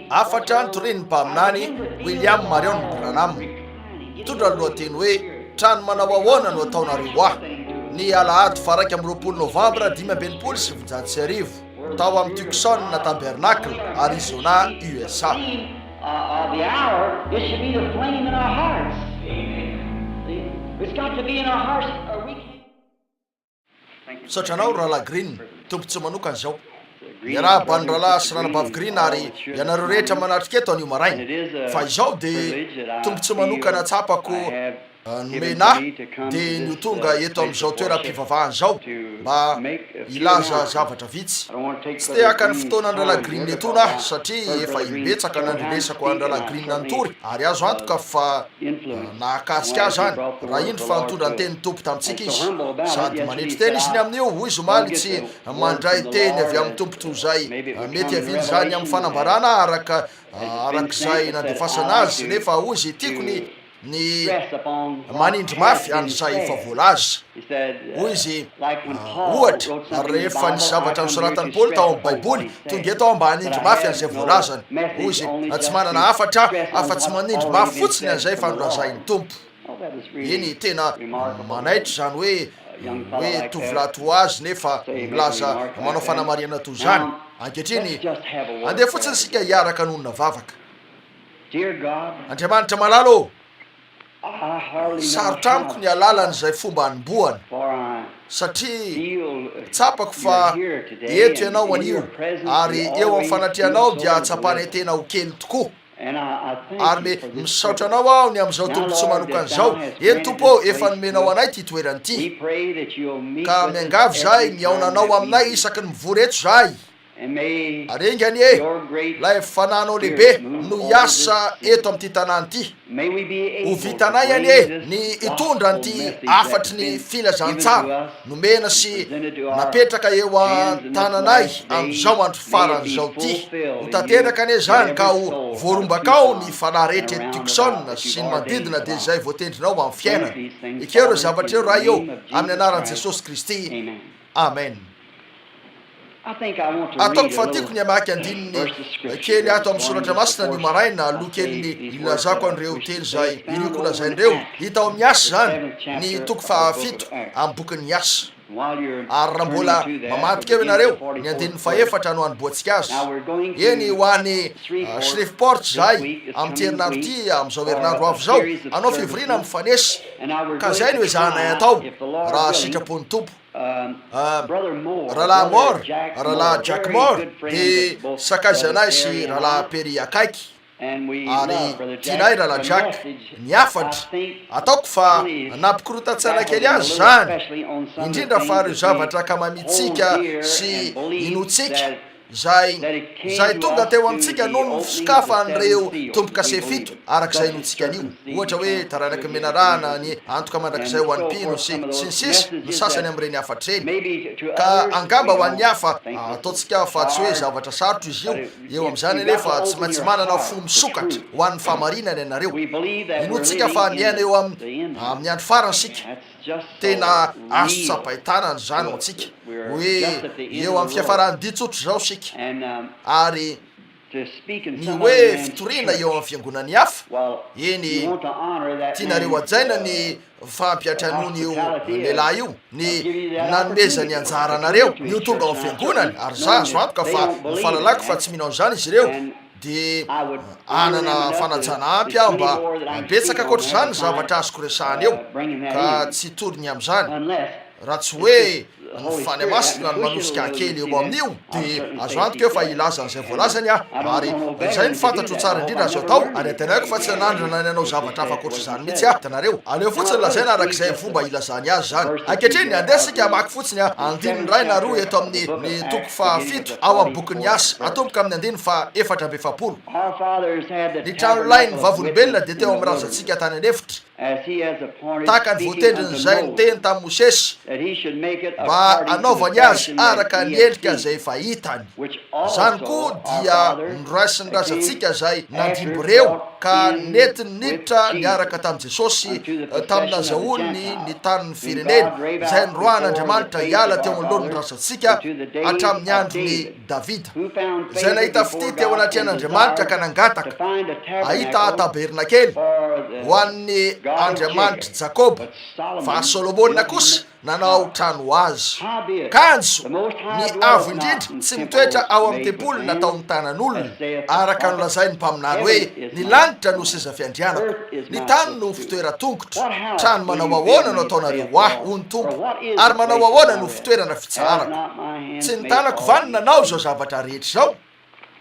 Hafatra notorian'ny mpaminany William Marion Branham, mitondra ny lohateny hoe Trano manao ahoana no ataonareo ahy? ny alahady faha 21 novambra 1965, tao amin'ny Tucson Tabernacle, Arizona, USA. Misaotra anao Rahalahy Green, tombontsoa manokana izao. Miarahaba an'ny Rahalahy sy Ranabavy Green ary ianareo rehetra manatrika eto anio maraina. Fa izao dia tombontsoa manokana tsapako nomena ahy dia ny ho tonga eto amin'izao toeram-pivavahana izao mba hilaza zavatra vitsy. Tsy te haka ny fotoanan'i Rahalahy Green etoana aho satria efa imbetsaka nandrenesako an'i Rahalahy Green nitory ary azo antoka fa nahakasika ahy izany raha indro fa nitondra ny tenin'ny Tompo tamintsika izy. Sady manetry tena izy ny amin'io, hoy izy omaly, tsy mandray teny avy amin'ny Tompo toy izay mety hiavian'izany amin'ny fanambarana araka arak'izay nandefasana azy, nefa hoy izy, tiako ny ny manindry mafy an'izay efa voalaza. Hoy izy, Ohatra, rehefa nisy zavatra nosoratan'i Paoly tao amin'ny Baiboly, tonga eto aho mba hanindry mafy an'izay voalazany. Hoy izy, Tsy manana hafatra aho afa-tsy manindry mafy fotsiny an'izay efa nolazain'ny Tompo. Eny, tena manaitra izany hoe, hoe tovolahy toa azy nefa milaza manao fanamarihana toy izany. Ankehitriny, andeha fotsiny isika hiaraka hanonona vavaka. Andriamanitra malala ô, sarotra amiko ny hahalala an'izay fomba hanombohana, satria tsapako fa eto Ianao anio, ary eo amin'ny fanatrehanao dia ahatsapanay tena ho kely tokoa. Ary misaotra Anao aho ny amin'izao tombontsoa manokana izao. Eny, Tompo ô, efa nomenao anay ity toerana ity. Ka miangavy izahay mihaona Anao aminay isaky ny mivory eto izahay. Ary enga anie ilay Fanahinao lehibe no hiasa eto amin'ity tanàna ity. Ho vitanay anie ny hitondra an'ity hafatry ny filazantsara nomena sy napetraka eo an-tananay amin'izao andro farany izao ity. Ho tanteraka anie izany ka ho voarombakao ny fanahy rehetra eto Tucson sy ny manodidina dia izay voatendrinao amin'ny fiainana. Ekeo ireo zavatra ireo, Ray ô, amin'ny anaran'i Jesosy Kristy. Amen. Ataoko fa tiako ny hamaky andininy kely ato amin'ny Soratra Masina anio maraina, aloha kelin'ny hilazako an'ireo teny izay iriko holazaina ireo. Hita ao amin'ny Asa izany, ny toko fahafito amin'ny bokin'ny Asa. Ary raha mbola mamadika eo ianareo, ny andininy fahefatra no hanombohantsika azy. Eny, ho any Shreveport izahay amin'ity herinandro ity, amin'izao herinandro ho avy izao, hanao fivoriana mifanesy. Ka izay no ezahanay atao, raha sitrapon'ny Tompo. Rahalahy Moore, Rahalahy Jack Moore dia sakaizanay sy Rahalahy Perry akaiky, ary tianay Rahalahy Jack. Ny hafatra, ataoko fa nampikorontan-tsaina kely azy izany, indrindra fa ireo zavatra ankamamintsika sy inoantsika, Izay, izay tonga teo amintsika noho ny fisokafan'ireo tombokase fito, araka izay inoantsika anio. Ohatra hoe, taranaky ny menarana, ny antoka mandrakizay ho an'ny mpino, sy, sy ny sisa, ny sasany amin'ireny hafatra ireny. Ka angamba ho an'ny hafa, ataontsika fa tsy hoe zavatra sarotra izy io, eo amin'izany anefa, tsy maintsy manana fo misokatra ho an'ny fahamarinana ianareo. Inoantsika fa miaina eo amin'ny, amin'ny andro farany isika. Tena azo tsapain-tanana izany ho antsika, hoe eo amin'ny fiafaran'ny dia tsotra izao isika, ary ny hoe fitoriana eo amin'ny fiangonan'ny hafa, eny, tianareo hajaina ny fampiantranoan'io lehilahy io, ny nanomezany anjara anareo, ny ho tonga ao amin'ny fiangonany, ary izaho azo antoka fa ny fahalalako fa tsy mino an'izany izy ireo, dia hanana fanajana ampy aho mba betsaka ankoatr'izany ny zavatra azoko resahana eo ka tsy hitory ny amin'izany raha tsy hoe ny Fanahy Masina no manosika ahy kely eo amin'io dia azo antoka eo fa hilaza an'izay voalazany aho ary izay no fantatro tsara indrindra azo atao ary antenaiko fa tsy hanandrana ny hanao zavatra hafa ankoatr'izany mihitsy aho hitanareo aleo fotsiny lazaina arak'izay fomba ilazany azy izany ankehitriny andeha isika hamaky fotsiny andininy iray na roa eto amin'ny ny toko fahafito ao amin'ny bokin'ny Asa, atomboka amin'ny andininy faha 44. Ny tranolain'ny vavolombelona dia teo amin'ny razantsika tany an'efitra, tahaka ny voatendrin'izay niteny tamin'i Mosesy mba mba hanaovany azy araka ny endrika izay efa hitany. Izany koa dia noraisin'ny razantsika izay nandimby ireo ka nentiny niditra niaraka tamin'i Jesosy tamin'ny nazahoany ny tanin'ny fireneny izay noroahan'Andriamanitra hiala teo anoloan'ny razantsika hatramin'ny andron'i Davida, izay nahita fitia teo anatrehan'Andriamanitra ka nangataka hahita tabernakely ho an'ny Andriamanitr'i Jakoba, fa Solomona kosa nanao trano ho azy. Kanjo ny Avo Indrindra tsy mitoetra ao amin'ny tempoly nataon'ny tanan'olona, araka ny nolazain'ny mpaminany hoe, Ny lanitra no seza fiandrianako, ny tany no fitoeran-tongotro. Trano manao ahoana no ataonareo ho ahy, hoy ny Tompo, ary manao ahoana no fitoerana fitsaharako? Tsy ny tanako va no nanao izao zavatra rehetra izao?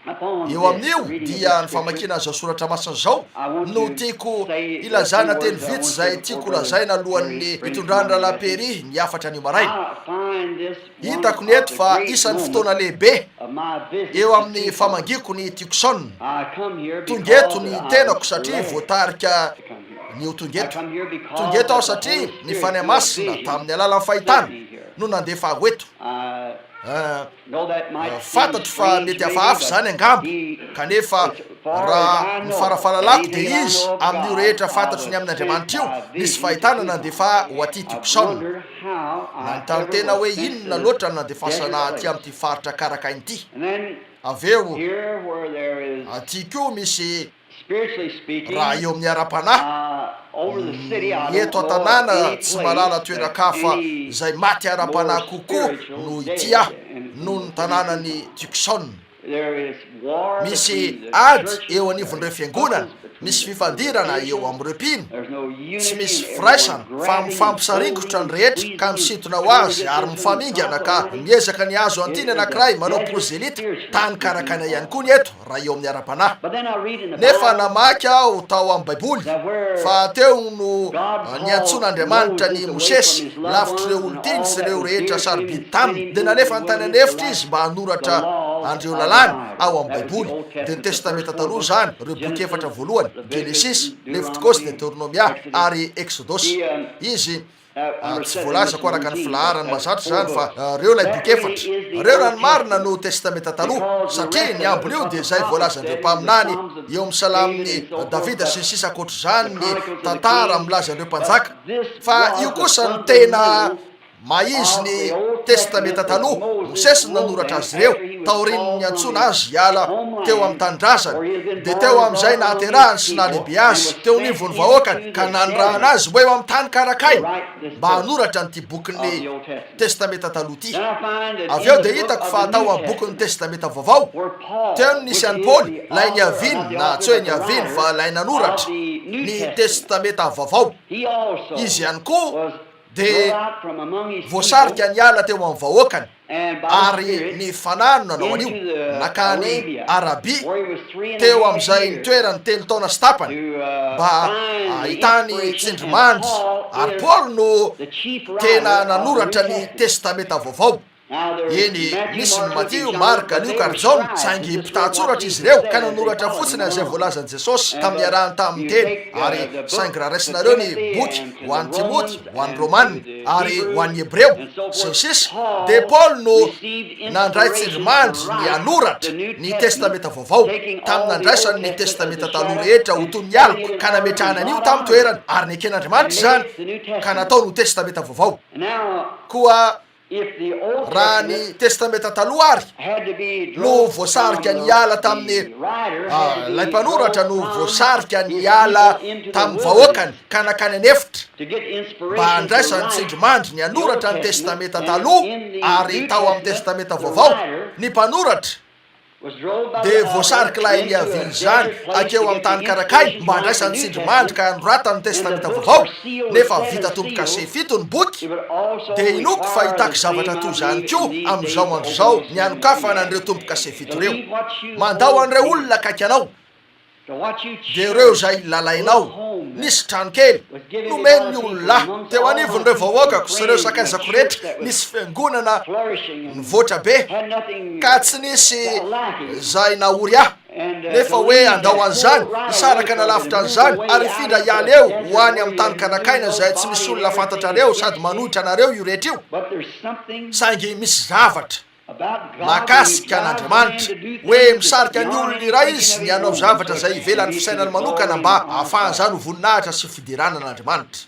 Eo amin'io dia ny famakiana an'izao soratra masina izao no tiako hilazana teny vitsy izay tiako holazaina alohan'ny hitondran'ny Rahalahy Perry ny hafatra anio maraina. Hitako ny eto fa isan'ny fotoana lehibe eo amin'ny famangiako ny Tucson. Tonga eto ny tenako satria voatarika ny ho tonga eto. Tonga eto aho satria ny Fanahy Masina tamin'ny alalan'ny fahitana no nandefa ahy ho eto. Fantatro fa mety hafahafa izany angamba, kanefa raha ny fara-fahalalako dia Izy, amin'io rehetra fantatro ny amin'Andriamanitra io, nisy fahitana nandefa ahy ho aty Tucson. Nanontany tena hoe inona loatra no nandefasana ahy aty amin'ity faritra karakaina ity. Avy eo, aty koa misy Raha eo amin'ny ara-panahy, ny eto an-tanàna tsy mahalala toeran-kafa izay maty ara-panahy kokoa noho ity aho, noho ny tanànan'i Tucson. Misy ady eo anivon'ireo fiangonana, misy fifandirana eo amin'ireo mpino, tsy misy firaisana fa mifampisaringotra ny rehetra ka misintona ho azy ary mifamingana ka miezaka ny hahazo an'ity ny anankiray manao prozelita, tany karakaina ihany koa ny eto. raha eo amin'ny ara-panahy. Nefa namaky aho tao amin'ny Baiboly fa teo no niantsoan'Andriamanitra an'i Mosesy lavitr'ireo olon-tiany sy ireo rehetra sarobidy taminy. Dia nalefany tany an'efitra izy mba hanoratra an'ireo lalàny ao amin'ny Baiboly. Dia ny Testamenta Taloha izany, ireo boky efatra voalohany, Genesisy, Levitikosy, Deoteronomia, ary Eksodosy. Izy. Tsy voalazako araka ny filaharany mahazatra izany fa ireo ilay boky efatra. Ireo raha ny marina no Testamenta Taloha, satria ny ambin'io dia izay voalazan'ireo mpaminany eo amin'ny Salamon'i Davida sy ny sisa Ankoatr'izany ny tantara milaza an'ireo mpanjaka. Fa io kosa no tena maha izy ny Testamenta Taloha, Mosesy no nanoratra azy ireo taorian'ny niantsoana azy hiala teo amin'ny tanindrazany, dia teo amin'izay nahaterahany sy nahalehibe azy teo anivon'ny vahoakany, ka nanirahana azy ho eo amin'ny tany karakaina mba hanoratra an'ity bokin'ny Testamenta Taloha ity. Avy eo dia hitako fa tao amin'ny bokin'ny Testamenta Vaovao, teo no nisy an'i Paoly, ilay niaviany, na tsy hoe niaviany fa ilay nanoratra ny Testamenta Vaovao. Izy ihany koa dia voasarika niala teo amin'ny vahoakany, ary ny Fanahy no nanao an'io, nankany Arabia, teo amin'izay nitoerany telo taona sy tapany, mba hahitany tsindrimandry, ary Paoly no tena nanoratra ny Testamenta Vaovao. Eny, misy ny Matio, Marka, Lioka ary Jaona, saingy mpitahatsoratra izy ireo, ka nanoratra fotsiny an'izay voalazan'i Jesosy tamin'ny niarahany taminy teny, ary saingy raha raisinareo ny boky ho an'i Timoty, ho an'ny Romana, ary ho an'ny Hebreo, sy ny sisa, dia Paoly no nandray tsindrimandry ny hanoratra ny Testamenta Vaovao, tamin'ny nandraisany ny Testamenta Taloha rehetra ho toy ny aloka, ka nametrahana an'io tamin'ny toerany, ary neken'Andriamanitra izany, ka nataony ho Testamenta Vaovao. Koa Raha ny Testamenta Taloha àry no voasarika niala tamin'ny, ilay mpanoratra no voasarika niala tamin'ny vahoakany ka nankany an'efitra mba handraisany tsindrimandry ny hanoratra ny Testamenta Taloha ary tao amin'ny Testamenta Vaovao ny mpanoratra dia voasarik'ilay niavian'izany hankeo amin'ny tany Karakay mba handraisany tsindrimandry ka hanoratany ny Testamenta Vaovao, nefa vita tombo-kase fito ny boky, dia inoako fa hitaky zavatra toy izany koa amin'izao andro izao ny hanokafana an'ireo tombo-kase fito ireo. Mandao an'ireo olona akaiky anao. Dia ireo izay lalainao. Nisy trano kely nomen'ny olona ahy teo anivon'ireo vahoakako sy ireo sakaizako rehetra, nisy fiangonana nivoatra be, ka tsy nisy izay nahory ahy. Nefa hoe handao an'izany, hisaraka hanalavitra an'izany, ary hifindra hiala eo ho any amin'ny tany karakaina izay tsy misy olona fantatrareo sady manohitra anareo io rehetra io. Saingy misy zavatra mahakasika an'Andriamanitra, hoe misarika ny olona iray Izy ny hanao zavatra izay ivelan'ny fisainany manokana mba hahafahan'izany ho voninahitra sy fiderana an'Andriamanitra.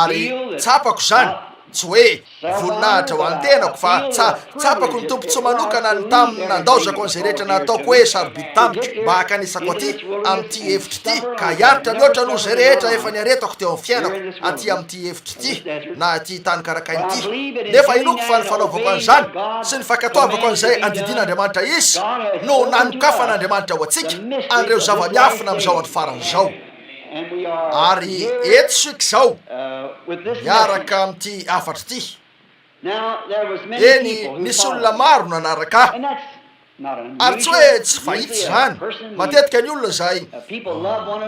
Ary tsapako izany, tsy hoe voninahitra ho an'ny tenako, fa tsa, tsapako ny tombontsoa manokana ny tamin'ny nandaozako an'izay rehetra nataoko hoe sarobidy tamiko, mba hankanesako aty, amin'ity efitra ity, ka hiaritra mihoatra noho izay rehetra efa niaretako teo amin'ny fiainako, aty amin'ity efitra ity, na ity tany karakaina ity. Nefa inoako fa ny fanaovako an'izany, sy ny fankatoavako an'izay andidian'Andriamanitra hisy, no nanokafan'Andriamanitra ho antsika an'ireo zava-miafina amin'izao andro farany izao. Ary eto isika izao, miaraka amin'ity hafatra ity. Eny, nisy olona maro nanaraka ahy. Ary tsy hoe tsy fahita izany. Matetika ny olona izay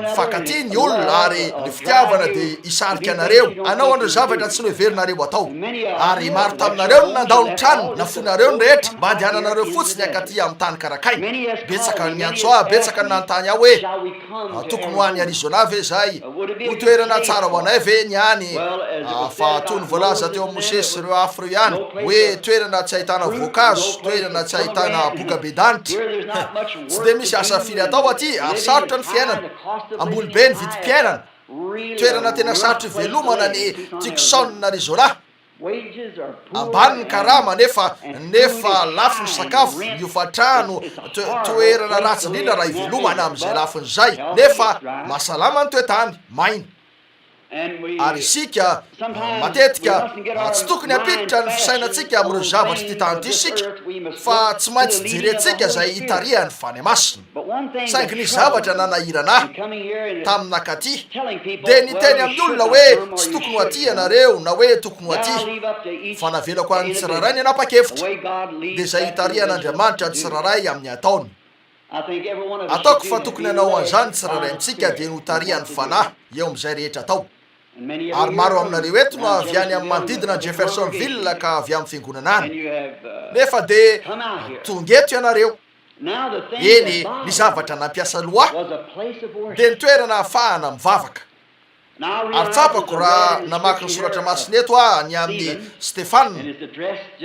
mifankatia ny olona, ary ny fitiavana dia hisarika anareo hanao an'ireo zavatra tsy noheverinareo hatao. Ary maro taminareo no nandao ny tranony, nafoinareo ny rehetra, mba handehananareo fotsiny hankaty amin'ny tany karakaina. Betsaka ny niantso ahy, betsaka ny nanontany ahy hoe, Tokony ho any Arizona ve izahay? Ho toerana tsara ho anay ve ny any? Fa toy ny voalaza teo amin'i Mosesy sy ireo hafa ireo ihany, hoe toerana tsy ahitana voankazo, toerana tsy ahitana boka be danitra. Tsy dia misy asa firy atao aty ary sarotra ny fiainana. Ambony be ny vidim-piainana. Toerana tena sarotra ivelomana ny Tucson, Arizona. Ambany ny karama nefa nefa lafo ny sakafo, ny hofantrano, toerana ratsy indrindra raha ivelomana amin'izay lafiny izay, nefa mahasalama ny toetany, maina. Ary isika, matetika, tsy tokony hampiditra ny fisainantsika amin'ireo zavatr'ity tany ity isika, fa tsy maintsy jerentsika izay itarihan'ny Fanahy Masina. Saingy nisy zavatra nanahirana ahy tamin'ny nankaty, dia niteny amin'ny olona hoe tsy tokony ho aty ianareo na hoe tokony ho aty, fa navelako an'ny tsirairay ny hanapa-kevitra, dia izay hitarihan'Andriamanitra ny tsirairay amin'ny ataony. Ataoko fa tokony hanao an'izany ny tsirairay amintsika, dia ny hotarihan'ny Fanahy eo amin'izay rehetra atao. Ary maro aminareo eto no avy any amin'ny manodidina an'i Jeffersonville ka avy amin'ny fiangonana any. Nefa dia tonga eto ianareo. Eny, ny zavatra nampiasa loha dia ny toerana ahafahana mivavaka. Ary tsapako raha namaky ny soratra masina eto aho ny amin'i Stefana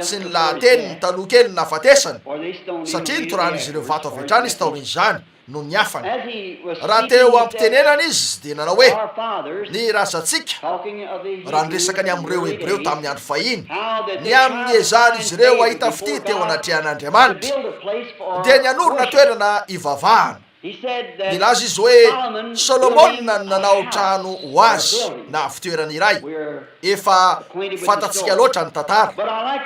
sy ny lahateniny taloha kely ny nahafatesany, satria notorahan'izy ireo vato avy hatrany izy taorian'izany. noho ny hafany. Raha teo am-pitenenana izy, dia nanao hoe, Ny razantsika, raha niresaka ny amin'ireo Hebreo tamin'ny andro fahiny, ny amin'ny niezahan'izy ireo hahita fitia teo anatrehan'Andriamanitra, dia ny hanorina toerana hivavahana. Nilaza izy hoe Solomona no nanao trano ho azy, na fitoerana iray. Efa fantatsika loatra ny tantara.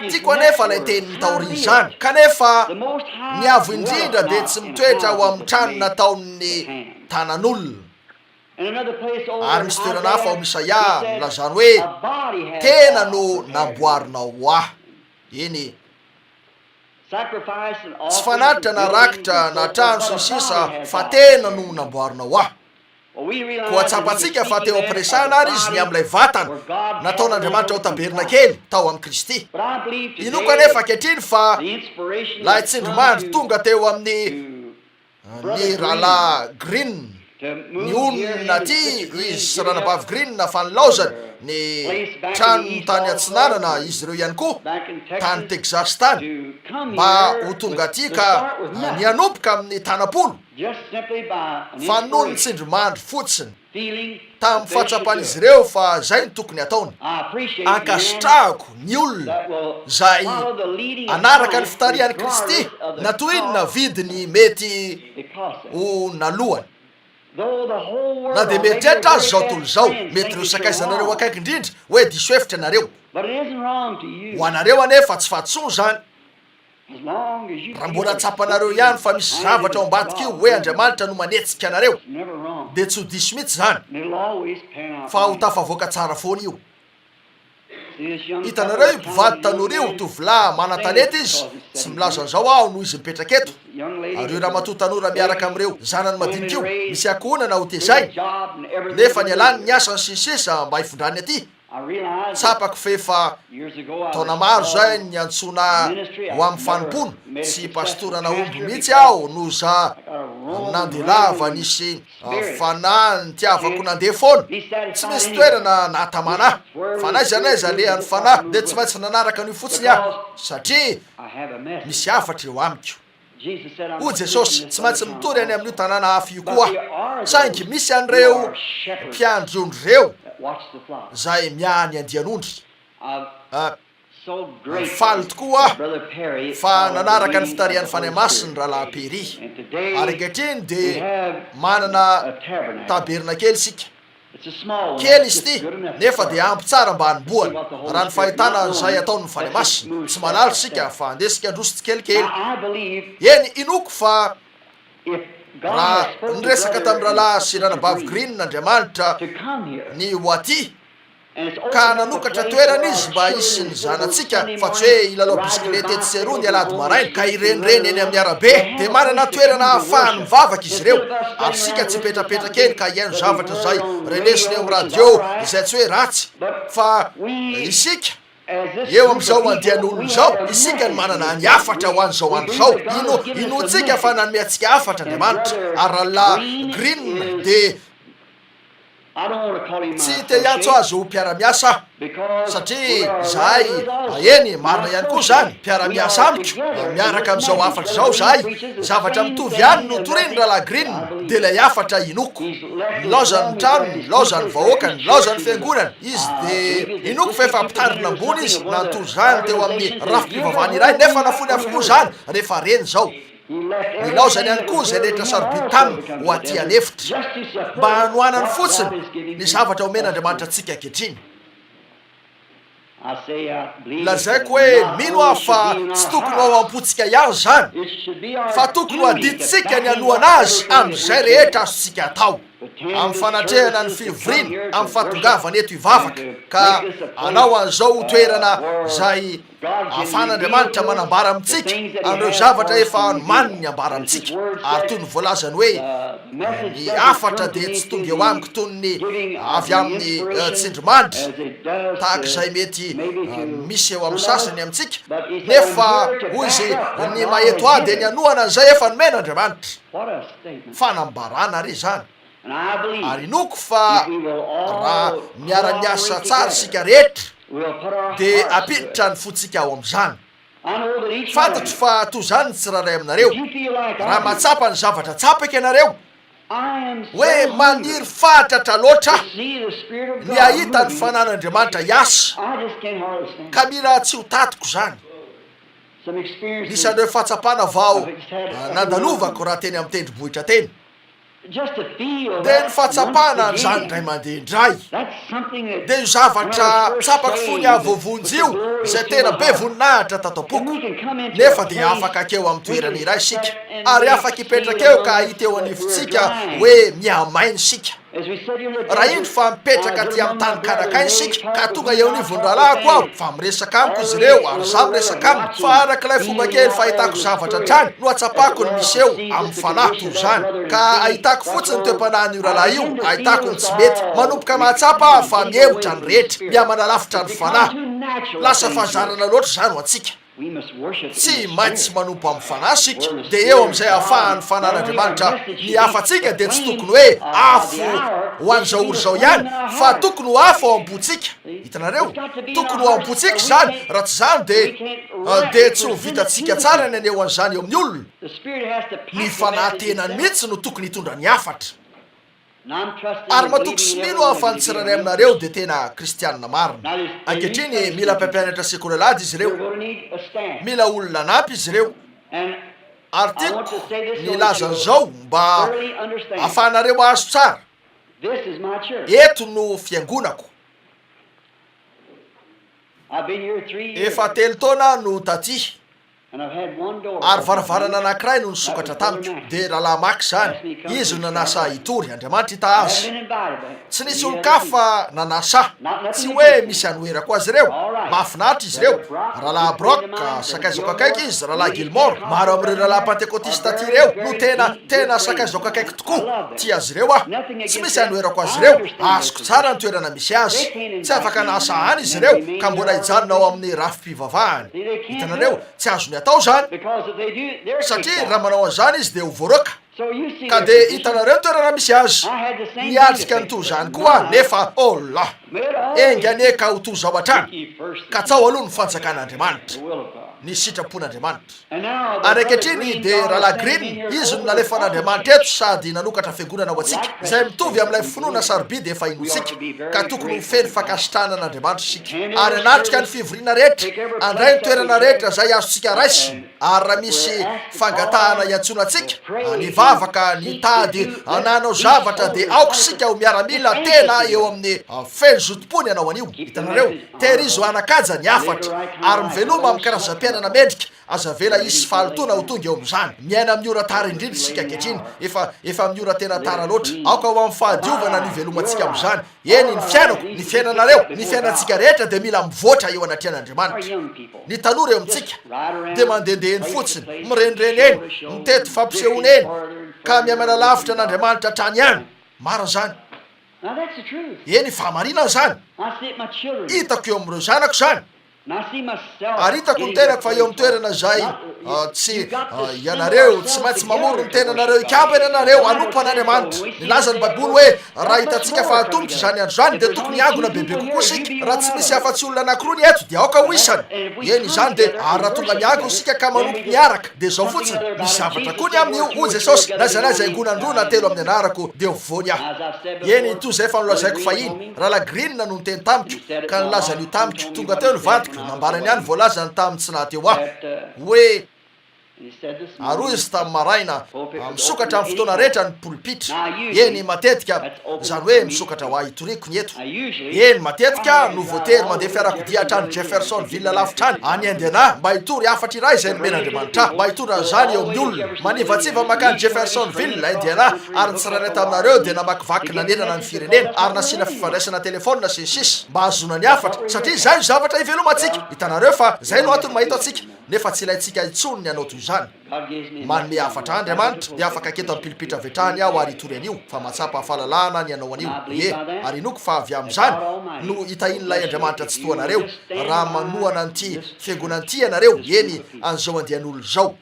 Tiako anefa ilay teniny taorian'izany. Kanefa ny Avo Indrindra dia tsy mitoetra ao amin'ny trano nataon'ny tanan'olona. Ary misy toerana hafa ao amin'i Isaia nilazany hoe, Tena no namboarinao ho ahy. Eny, tsy fanatitra na rakitra na trano sy ny sisa fa tena no namboarinao ho ahy. Koa tsapantsika fa teo am-piresahana àry izy ny amin'ilay vatana nataon'Andriamanitra ho tabernakely tao amin'i Kristy. Inoako anefa ankehitriny fa ilay tsindrimandry tonga teo amin'ny ny Rahalahy Green, nionona aty izy sy Ranabavy Green fa nilaozany ny tranony tany atsinanana izy ireo ihany koa, tany Texas tany, mba ho tonga aty ka ny hanomboka amin'ny tanam-polo. Fa noho ny tsindrimandry fotsiny, tamin'ny fahatsapan'izy ireo fa izay no tokony hataony. Ankasitrahako ny olona izay hanaraka ny fitarihan'i Kristy na toy inona vidiny mety ho nalohany. Na dia mieritreritra aza izao tontolo izao, mety ireo sakaizanareo akaiky indrindra, hoe diso hevitra ianareo. Ho anareo anefa, tsy fahadisoana izany. Raha mbola tsapanareo ihany fa misy zavatra ao ambadika io hoe Andriamanitra no manetsika anareo, dia tsy ho diso mihitsy izany, fa ho tafavoaka tsara foana io. Hitanareo io mpivady tanora io, tovolahy manan-talenta izy, tsy milaza an'izao aho noho izy mipetraka eto, ary io ramatoa tanora miaraka amin'ireo zanany madinika io, misy ankohonana ho tezainy, nefa nialany ny asany sy ny sisa mba hifindrany aty. Tsapako fa efa taona maro izay niantsoana ahy ho amin'ny fanompoana, tsy pastora nahomby mihitsy aho noho za nandeha lava nisy fanahy nitiavako nandeha foana, tsy misy toerana nahatamana ahy, fa n'aiza n'aiza alehan'ny fanahy dia tsy maintsy nanaraka an'io fotsiny aho satria misy hafatra eo amiko. Hoy Jesosy, Tsy maintsy mitory any amin'io tanàna hafa io koa aho. Saingy misy an'ireo mpiandry ondry ireo izay miahy ny andian'ondry. Faly tokoa aho fa nanaraka ny fitarihan'ny Fanahy Masina ny Rahalahy Peary. Ary ankehitriny dia manana tabernakely isika. Kely izy ity, nefa dia ampy tsara mba hanombohana, raha ny fahitana an'izay ataon'ny Fanahy Masina. Tsy manala isika, fa andeha isika handroso tsikelikely. Eny, inoako fa raha niresaka tamin'ny Rahalahy sy Ranabavy Green Andriamanitra ny ho aty, ka nanokatra toerana izy mba hisy ny zanatsika fa tsy hoe hilalao bisikileta etsy sy eroa ny alahady maraina ka hirenireny eny amin'ny arabe, dia manana toerana ahafahany mivavaka izy ireo, ary isika tsy hipetrapetraka eny ka hihaino zavatra izay renesina eo amin'ny radio izay tsy hoe ratsy, fa isika eo amin'izao andian'olona izao, isika no manana ny hafatra ho an'izao andro izao, ino, inoantsika fa nanome antsika hafatra Andriamanitra, ary Rahalahy Green dia. Tsy te hiantso azy ho mpiara-miasa aho, satria izahay, eny, marina ihany koa izany, mpiara-miasa amiko, miaraka amin'izao hafatra izao izahay, zavatra mitovy ihany no toriany Rahalahy Green, dia ilay hafatra inoako. Nilaozany ny tranony, nilaozany ny vahoakany, nilaozany ny fiangonany, izy dia, inoako fa efa mpitandrina ambony izy, nanontolo izany teo amin'ny rafi-pivavahana iray, nefa nafoiny avokoa izany rehefa reny izao. Nilaozany ihany koa izay rehetra sarobidy taminy ho aty an'efitra, mba hanohanany fotsiny ny zavatra omen'Andriamanitra antsika ankehitriny. Lazaiko hoe mino aho fa tsy tokony ho ao am-pontsika ihany izany, fa tokony ho adidintsika ny hanohana azy amin'izay rehetra azontsika atao, amin'ny fanatrehana ny fivoriana, amin'ny fahatongavana eto hivavaka, ka hanao an'izao ho toerana izay Ahafahan'Andriamanitra manambara amintsika an'ireo zavatra efa nomaniny hambara amintsika. Ary toy ny voalazany hoe, Ny hafatra dia tsy tonga eo amiko toy ny avy amin'ny tsindrimandry, tahaka izay mety misy eo amin'ny sasany amintsika, nefa, hoy izy, ny maha-eto ahy dia ny hanohana an'izay efa nomen'Andriamanitra. Fanambarana re izany! Ary inoako fa raha miara-miasa tsara isika rehetra, dia hampiditra ny fontsika ao amin'izany. Fantatro fa toy izany ny tsirairay aminareo. Raha mahatsapa ny zavatra tsapako ianareo, hoe maniry fatratra loatra aho ny hahita ny Fanan'Andriamanitra hiasa, ka mila tsy ho tatiko izany. Nisy an'ireo fahatsapana vao nandalovako raha teny amin'ny tendrombohitra teny. Dia ny fahatsapana an'izany indray mandeha indray, dia io zavatra tsapako fony aho voavonjy io, izay tena be voninahitra tato am-poko. Nefa dia afaka hankeo amin'ny toerana iray isika, ary afaka hipetraka eo ka hahita eo anivontsika hoe mihamaina isika. Raha indro fa mipetraka aty amin'ny tany kanakaina isika, ka tonga eo anivon'ny rahalahiko aho, fa miresaka amiko izy ireo, ary izaho miresaka aminy, fa araka ilay fomba kely fahitako zavatra hatrany no ahatsapako ny miseho amin'ny fanahy toy izany, ka ahitako fotsiny ny toe-panahin'io rahalahy io, ahitako ny tsy mety. Manomboka mahatsapa aho fa mihemotra ny rehetra, mihamanalavitra ny fanahy. Lasa fahazarana loatra izany ho antsika. Tsy maintsy manompo amin'ny Fanahy isika, dia eo amin'izay ahafahan'ny Fanan'Andriamanitra ny hafatsika dia tsy tokony hoe afo ho an'izao ora izao ihany, fa tokony ho afo ao am-pontsika. Hitanareo? Tokony ho ao am-pontsika izany, raha tsy izany dia, dia tsy ho vitantsika tsara ny haneho an'izany eo amin'ny olona. Ny Fanahy tenany mihitsy no tokony hitondra ny hafatra. Ary matoky sy mino aho fa ny tsirairay aminareo dia tena Kristianina marina. Ankehitriny, mila mpampianatra sekoly alahady izy ireo. Mila olona hanampy izy ireo. Ary tiako ny hilaza an'izao mba hahafahanareo mahazo tsara. Eto no fiangonako. Efa telo taona aho no taty. Ary varavarana anankiray no nisokatra tamiko, dia Rahalahy Mack izany, izy no nanasa ahy hitory, Andriamanitra hitaha azy. Tsy nisy olon-kafa nanasa ahy, tsy hoe misy hanoherako azy ireo. Mahafinaritra izy ireo. Rahalahy Brock, sakaizako akaiky izy, Rahalahy Gilmore, maro amin'ireo rahalahy Pantekotista aty ireo no tena, tena sakaizako akaiky tokoa. Tia azy ireo aho. Tsy misy anoherako azy ireo. Azoko tsara ny toerana misy azy. Tsy afaka hanasa any izy ireo ka mbola hijanona ao amin'ny rafi-pivavahany. Hitanareo, tsy azony atao izany. Satria raha manao an'izany izy dia ho voaroaka. Ka dia hitanareo ny toerana misy azy. Niatrika ny toy izany koa aho, nefa, oh la! Enga anie ka ho toy izao hatrany. Katsaho aloha ny fanjakan'Andriamanitra, ny sitrapon'Andriamanitra. Ary ankehitriny dia Rahalahy Green, izy no nalefan'Andriamanitra eto sady nanokatra fiangonana ho antsika, izay mitovy amin'ilay finoana sarobidy efa inoantsika, ka tokony ho feno fankasitrahana an'Andriamanitra isika. Ary hanatrika ny fivoriana rehetra, handray ny toerana rehetra izay azontsika raisina, ary raha misy fangatahana iantsoana antsika, nivavaka, nitady, nanao zavatra, dia aoka isika ho miaramila tena eo amin'ny feno zotom-pony hanao an'io. Hitanareo? Tehirizo hanan-kaja ny hafatra, ary miveloma amin'ny karazam-piainana mendrika. Aza avela hisy fahalotoana ho tonga eo amin'izany. Miaina amin'ny ora tara indrindra isika ankehitriny. Efa, efa amin'ny ora tena tara loatra. Aoka ho amin'ny fahadiovana no hivelomantsika amin'izany. Eny, ny fiainako, ny fiainanareo, ny fiainantsika rehetra dia mila mivoatra eo anatrehan'Andriamanitra. Ny tanora eo amintsika dia mandehandeha eny fotsiny, mirenireny eny, mitety fampisehoana eny, ka mihamana lavitra an'Andriamanitra hatrany ihany. Marina izany. Eny, fahamarinana izany. Hitako eo amin'ireo zanako izany. Ary hitako ny tenako fa eo amin'ny toerana izay tsy ianareo, tsy maintsy mamory ny tenanareo hikambana ianareo hanompo an'Andriamanitra. Nilaza ny Baiboly hoe raha hitantsika fa antomotra izany andro izany dia tokony hiangona bebe kokoa isika. Raha tsy misy afa-tsy olona anankiroa ny eto dia aoka ho isany. Eny, izany dia, ary raha tonga miangona isika ka manompo miaraka, dia izao fotsiny, misy zavatra koa ny amin'io, hoy Jesosy, na aiza na aiza iangonan'ny roa na telo amin'ny anarako, dia ho voany aho. Eny, toy izay efa nolazaiko fahiny, Rahalahy Green no niteny tamiko, ka nilaza an'io tamiko. Tonga teo ny vadiko, nambarany ihany voalazany tamin'ny tsy naha-teo ahy, hoe, Ary hoy izy tamin'ny maraina, Misokatra amin'ny fotoana rehetra ny polipitra. Eny, matetika, izany hoe misokatra ho ahy hitoriako ny eto. Eny, matetika aho no voatery mandeha fiarakodia hatrany Jeffersonville lavitra any, any Indiana, mba hitory hafatra iray izay nomen'Andriamanitra ahy, mba hitondra an'izany eo amin'ny olona. Manivatsiva mankany Jeffersonville, Indiana, ary ny tsirairay taminareo dia namakivaky nanerana ny firenena, ary nasiana fifandraisana telefaonina sy ny sisa, mba hahazoana ny hafatra, satria izay no zavatra ivelomantsika. Hitanareo fa izay no antony mahita antsika, nefa tsy ilaintsika intsony ny hanao toy izany. Manome hafatra ahy Andriamanitra, dia afaka haketo amin'ny pilipitra avy hatrany aho ary hitory an'io, fa mahatsapa fahalalahana ny hanao an'io. Ie, ary inoako fa avy amin'izany no hitahian'ilay Andriamanitra Tsitoha anareo, raha manohana an'ity fiangonana ity ianareo, eny, an'izao andian'olona izao.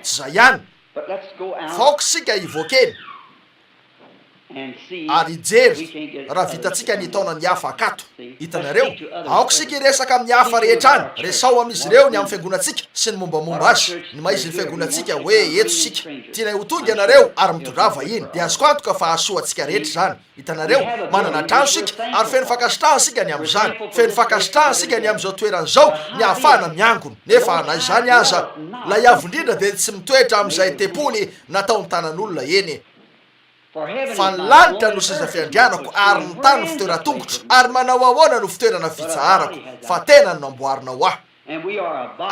Tsy izay ihany. Fa aoka isika hivoaka eny ary hijery raha vitantsika ny hitaona ny hafa hakato. Hitanareo? Aoka isika hiresaka amin'ny hafa rehetra any. Resaho amin'izy ireo ny amin'ny fiangonantsika sy ny mombamomba azy, ny maha-izy ny fiangonantsika, hoe eto isika. Tianay ho tonga ianareo ary mitondrà vahiny. Dia azoko antoka fa hahasoa antsika rehetra izany. Hitanareo, manana trano isika, ary feno fankasitrahana isika ny amin'izany. Feno fankasitrahana isika ny amin'izao toerana izao, ny ahafahana miangona. Nefa na izany aza, ilay Avo Indrindra dia tsy mitoetra amin'izay tempoly nataon-tanan'olona, eny, fa ny lanitra no seza fiandrianako, ary ny tany no fitoeran-tongotro, ary manao ahoana no fitoerana fitsaharako, fa tena no namboarina ho ahy.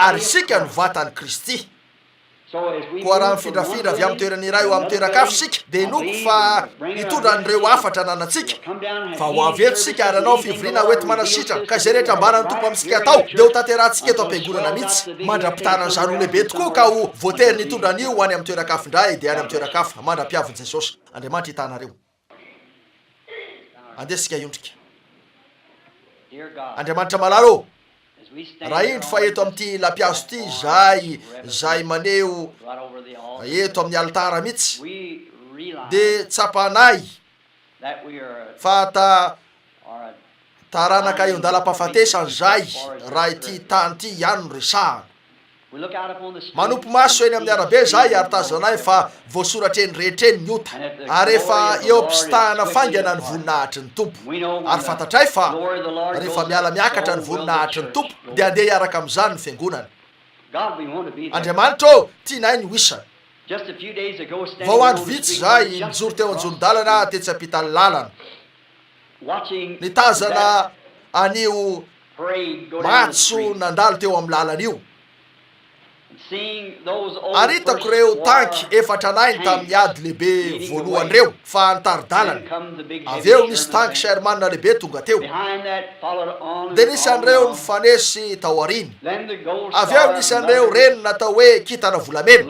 Ary isika no vatan'i Kristy. Koa raha mifindrafindra avy amin'ny toerana iray ho amin'ny toeran-kafa isika, dia inoako fa hitondra an'ireo hafatra ananantsika, fa ho avy eto isika ary hanao fivoriana ho enti-manasitrana, ka izay rehetra ambaran'ny Tompo amintsika atao, dia hotanterahantsika eto am-piangonana mihitsy, mandra-pitana an'izany ho lehibe tokoa ka ho voatery ny hitondra an'io ho any amin'ny toeran-kafa indray, dia any amin'ny toeran-kafa, mandra-piavin'i Jesosy. Andriamanitra hitaha anareo. Andeha isika hiondrika. Andriamanitra malala ô! Raha indro fa eto amin'ity lampihazo ity izahay, izay maneho eto amin'ny alitara mihitsy, dia tsapanay fa ta, taranaka eo an-dalam-pahafatesana izahay raha ity tany ity ihany no resahana. Manopy maso eny amin'ny arabe izahay ary tazanay fa voasoratra eny rehetra eny ny ota, ary efa eo am-pisintahana faingana ny voninahitry ny Tompo. Ary fantatray fa rehefa miala miakatra ny voninahitry ny Tompo, dia handeha hiaraka amin'izany ny Fiangonana. Andriamanitra ô, tianay ny ho isany. Vao andro vitsy izahay nijoro teo an-joron-dalana tetsy ampitan'ny lalana. Nitazana an'io matso nandalo teo amin'ny lalana io. Ary hitako ireo tanky efa tranainy tamin'ny ady lehibe voalohany ireo, fa nitari-dalana. Avy eo nisy tanky Sherman lehibe tonga teo. Dia nisy an'ireo nifanesy tao aoriany. Avy eo nisy an'ireo reny natao hoe kintana volamena.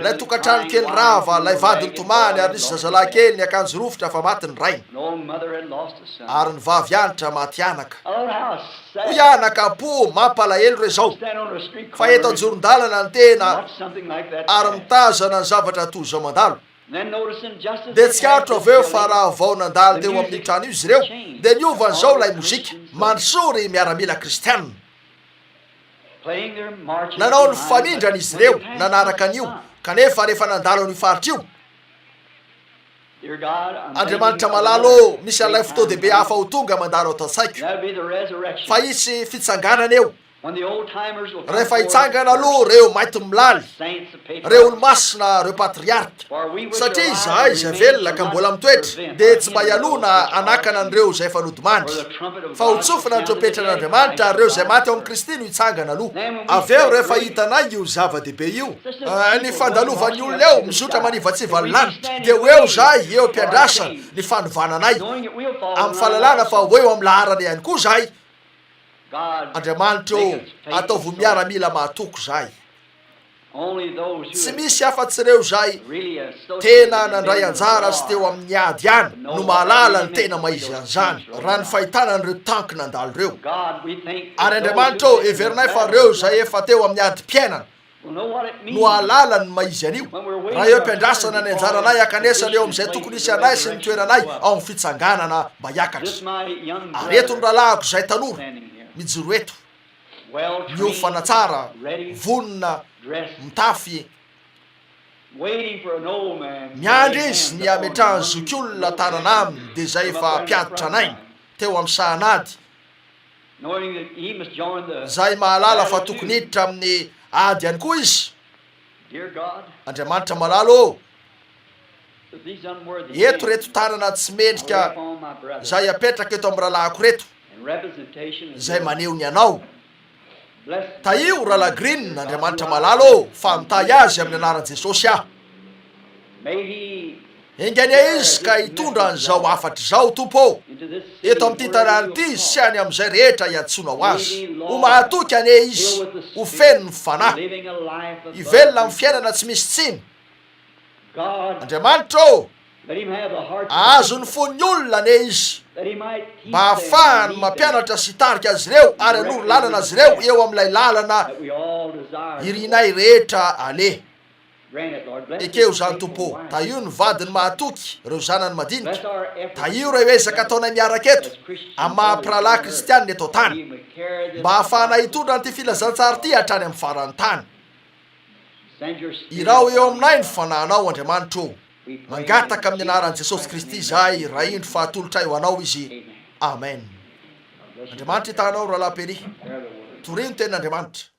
Ilay tokantrano kely rava, ilay vady nitomany ary nisy zazalahy kely niakanjo rovitra fa maty ny rainy. Ary ny vavy antra maty anaka. Hoy aho anakam-po, mampalahelo re izao fa eto anjoron-dalana ny tena ary mitazana ny zavatra toy izao mandalo. Dia tsikaritro avy eo fa raha vao nandalo teo amin'io trano io izy ireo dia niova an'izao ilay mozika, Mandrosoa ry miaramila kristiana. Nanao ny famindrany izy ireo nanaraka an'io, kanefa rehefa nandalo an'io faritra io, Andriamanitra malala ô, misy an'ilay fotoan-dehibe hafa ho tonga mandalo ato an-tsaiko. Fa hisy fitsanganana eo. Rehefa hitsangana aloha ireo mainty milaly, ireo olo-masina, ireo patriarka. Satria izahay izay velona ka mbola mitoetra dia tsy mba hialoha na hanakana an'ireo izay efa nodimandry. Fa ho tsofina ny trompetran'Andriamanitra ary ireo izay maty ao amin'i Kristy no hitsangana aloha. Avy eo rehefa hitanay io zava-dehibe io, ny fandalovan'ny olona eo mizotra manivatsiva ny lanitra, dia ho eo izahay eo am-piandrasana ny fanovana anay, amin'ny fahalalana fa ho eo amin'ny laharana ihany koa izahay. Andriamanitra ô, ataovy ho miaramila mahatoky izahay. Tsy misy afa-tsy ireo izay tena nandray anjara sy teo amin'ny ady ihany no mahalala ny tena maha-izy an'izany, raha ny fahitana an'ireo tanky nandalo ireo. Ary Andriamanitra ô, heverinay fa ireo izay efa teo amin'ny adim-piainana no hahalala ny maha-izy an'io, raha eo am-piandrasana ny anjaranay hankanesana eo amin'izay tokony hisy anay sy ny toeranay ao amin'ny fitsanganana mba hiakatra. Ary eto ny rahalahiko izay tanora, mijoro eto. Miofana tsara, vonona, mitafy. Miandry izy ny hametrahan'ny zokiolona tanana aminy dia izay efa mpiady tranainy teo amin'ny sahan'ady, izay mahalala fa tokony hiditra amin'ny ady ihany koa izy. Andriamanitra malala ô, eto ireto tanana tsy mendrika izay apetraka eto amin'ny rahalahiko ireto, izay maneho ny Anao. Tahio Rahalahy Green, Andriamanitra malala ô, fa mitahy azy amin'ny anaran'i Jesosy aho. Enga anie izy ka hitondra an'izao hafatra izao, Tompo ô, eto amin'ity tanàna ity sy any amin'izay rehetra iantsoanao azy. Ho mahatoky anie izy, ho feno ny Fanahy, hivelona amin'ny fiainana tsy misy tsiny. Andriamanitra ô, ahazo ny fon'ny olona anie izy, mba hahafahany mampianatra sy hitarika azy ireo ary hanoro lalana azy ireo eo amin'ilay lalana irinay rehetra aleha. Ekeo izany, Tompo ô. Tahio ny vadiny mahatoky, ireo zanany madinika. Tahio ireo ezaka ataonay miaraka eto, amin'ny maha-mpirahalahy kristianina eto an-tany, mba hahafahanay hitondra an'ity Filazantsara ity hatrany amin'ny faran'ny tany. Iraho eo aminay ny Fanahinao, Andriamanitra ô. Mangataka amin'ny Anaran'i Jesosy Kristy izahay, Ray indro fa atolotray ho Anao izy. Amen. Andriamanitra hitaha anao, Rahalahy Perry. Torio ny Tenin'Andriamanitra.